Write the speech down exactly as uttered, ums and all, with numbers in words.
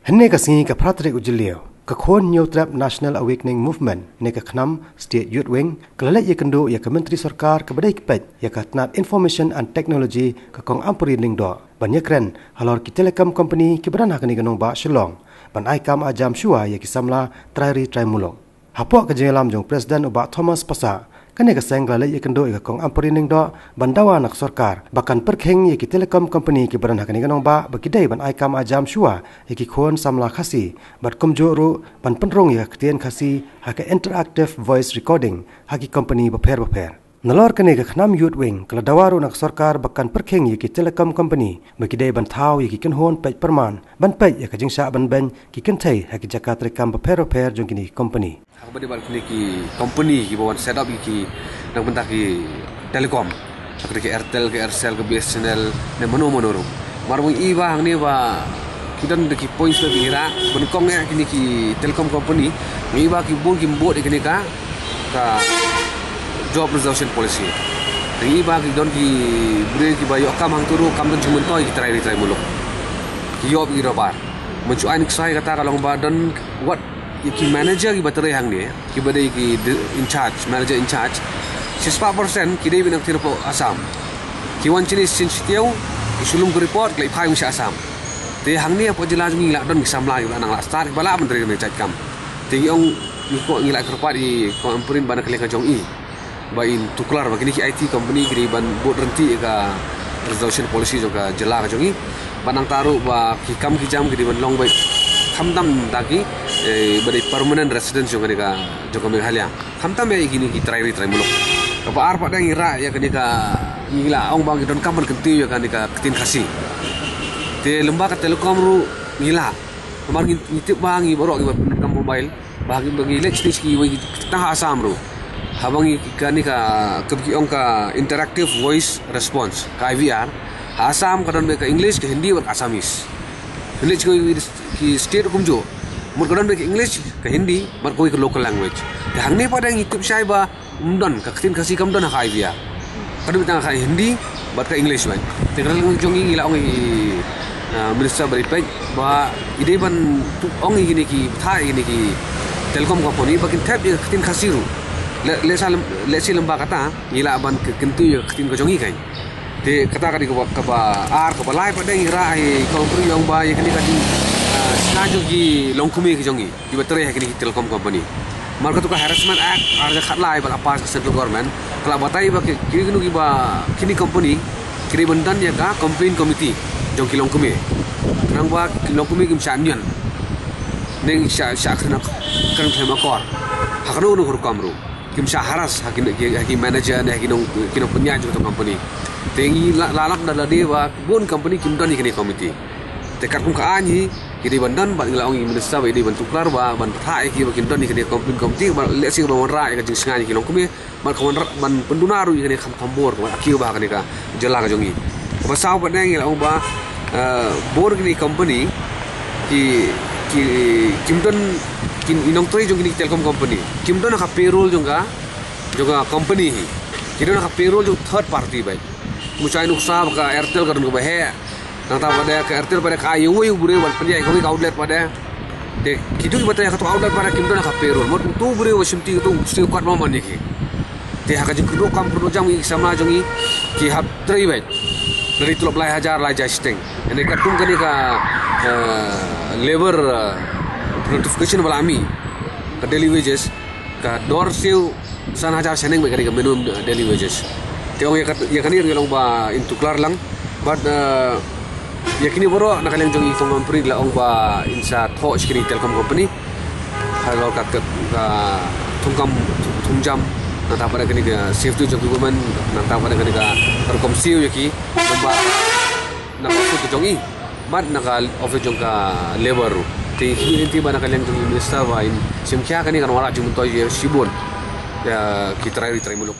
Hynne ka sngi ka phra tarik u Jylliew, ka khun Hynñiewtrep National Awakening Movement ne ka KHNAM State Youth Wing ka la leit ïakynduh ïa ka Myntri Sorkar kaba dei ka peit ïa ka tnat Information and Technology, ka Kong Ampareen Lyngdoh, ban ïakren halor ki telecom company kiba don ha kane ka nongbah Shillong ban ai kam ai jam shuwa ïa ki samla trai ri trai muluk. Hapoh ka jingïalam jong u President u Bah Thomas Passah, kane ka seng ka la leit ïakynduh ïa ka Kong Ampareen Lyngdoh ban dawa na ka sorkar ba kan pyrkhing ïa ki telecom company kiba don ha kane ka nongbah ba ki dei ban ai kam ai jam shuwa ïa ki khun samla Khasi, bad kumjuh ruh ban pynrung ïa ka ktien Khasi ha ka interactive voice recording ha ki company bapher bapher. Nalor kane, ka KHNAM Youth Wing ka la dawa ruh na ka sorkar ba kan pyrkhing ïa ki telecom company ba ki dei ban thaw ïa ki kynhun peit pyrman ban peit ïa ka jingshah ban beiñ ki kynthei ha ki jaka treikam bapher bapher jong kine ki company. Ha kaba dei bad kine ki company kiba wan set up ïa ki na ka bynta ki telecom, ha kaba dei ki Airtel, ki Aircel, ki BSNL, ne mano mano ruh. Namar ba ngi i ba hangne ba ki don da ki points ba ki rah ba nyngkong ïa kine ki telecom company, ngi i ba ki bun kim bud ïa kine ka, ka job reservation policy. Ngi i ba ki don ki briew kiba ïoh kam hangto ruh kam don jingmyntoi ïa ki trai ri trai muluk. Ki ïoh ïa ki rubber. Mynta shu ai nuksa ïa kata ka long ba don wat ïa ki manager kiba trei hangne, kiba dei ki de-, in charge, manager in charge, shispah percent ki dei ban nang kti hapoh Assam. Ki wan shane shisien shi taïew, ki shu lum ki report, ki la phai sha Assam. Te hangne hapoh jylla jong ngi la don ki samla kiba la nang la start, kiba lah ban trei kane ka jait kam. Te ngi ong, ngi kwah, ngi la kyrpad ïa i Kong Ampareen bad na ka liang ka jong i ba in tuklar ba kine ki IT company ki dei ban bud ryntih ïa ka reservation policy jong ka jylla ka jong i. Bad nangta ruh ba ki kam ki jam ki dei ban long beit khamtam da ki, eh, ba dei permanent residents jong kane ka, jong ka Meghalaya. Khamtam ïa kine ki trai ri trai muluk. Kaba ar pat de ngi rah ïa kane ka, ngi la ong ba ngi donkam ban kyntiew ïa kane ka ktien Khasi. Te lyngba ka telecom ruh ngi la, namar ngi, ngi tip ba ngi baroh kiba pyndonkam mobile, ba ngi, ba ngi leit shane shane kiwei ki tang ha Assam ruh. Haba ngi kane ka, kaba ki ong ka interactive voice response, ka IVR, ha Assam ka don beit ka English, ka Hindi bad ka Assamese. Hynrei kiwei ki state kumjuh, mut ka don beit ka English, ka Hindi bad kawei ka local language. Te hangne pat de ngi tip shai ba ym don, ka ktien Khasi kam don ha ka IVR. Ka don tang ha ka Hindi bad ka English beit. Te ka liang jong ngi ngi la ong ïa i, ah, minister ba dei peit ba i dei ban tu-, ong ïa kine ki, bthah ïa kine ki telecom company ba kin thep ïa ka ktien Khasi ruh. Leh, leh sa lem-, lehse lyngba kata ngi lah ban ky-, kyntiew ïa ka ktien ka jong ngi kein. Te kata ka dei kaba, kaba ar, kaba lai pat de ngi rah ïa i Kong Ampareen ïa ong ba ïa kane ka dei, ah, sha jong ki longkmie ki jong ngi. Kiba trei ha kine ki telecom company. Namar katto ka Harassment Act ar hajar khatlai ba la pass ka central government, ka la batai ba ki, kino kino kiba, kine company ki dei ban don ïa ka complaint committee jong ki longkmie. Khnang ba ki longkmie kim shah nion ne shah, shah kren, kren khlem akor ha kano kano ka rukom ruh. Kim shah harass ha ki, ha ki manager ne ha ki nong, ki nongpynïaid jong kato ka company. Te ngi la, la lap da lade ba bun company kim don ïa kine committee. Te katkum ka aiñ hi, ki dei ban don, bad ngi la ong ïa i minister ba i dei ban tuklar ba, ban pynthah ïa ki ba kin don ïa kane ka complaint committee, ba lehse ban wanrah ïa ka jingsngain ïa ki longkmie, bad ka wanrah, ban pynduna ruh ïa kane ka kham kham bor, bad aki ba ha kane ka jylla ka jong ngi. Kaba saw pat de ngi la ong ba, eh, bor kine company, ki, ki, kim don, ki, i nongtrei jong kine ki telecom company kim don ha ka payroll jong ka, jong ka company hi. Ki don ha ka payroll jong third party beit. Kum shai nuksa ba ka Airtel ka don kaba heh. Nangta pat de ka Airtel pat de ka ai ïa uwei u briew ban pynïaid ïa kawei ka outlet pat de. Te kito kiba trei ha kato ka outlet pat de kim don ha ka payroll. Mut uto u briew uba shimti kato u siew katba mon ïa ki. Te ha ka jingkynduh kam kynduh jam ïa ki samla jong ngi ki hap trei beit. Lada i tulop lai hajar lai hajar shiteng. Ynda katkum kane ka, eh, labor, eh, notification ba la mih, ka daily wages, ka dor siew san hajar shiteng beit ka dei ka minimum daily wages. Te ong ïa ka, ïa kane ruh ngi la ong ba in tuklar lang. Bad, eh, ïa kine baroh na ka liang jong i Kong Ampareen la ong ba in sa thoh sha kine ki telecom company halor ka, ka, ka thungkam, thung, thungjam, nangta pat de kane ka safety jong ki women, nangta pat de kane ka rukom siew ïa ki, namar na ka office ka jong i bad na ka office jong ka labor ruh. Te ngi khmih lynti ba na ka liang jong i minister ba in shim khia kane kan wanrah jingmyntoi ïa shibun ïa ki trai ri trai muluk.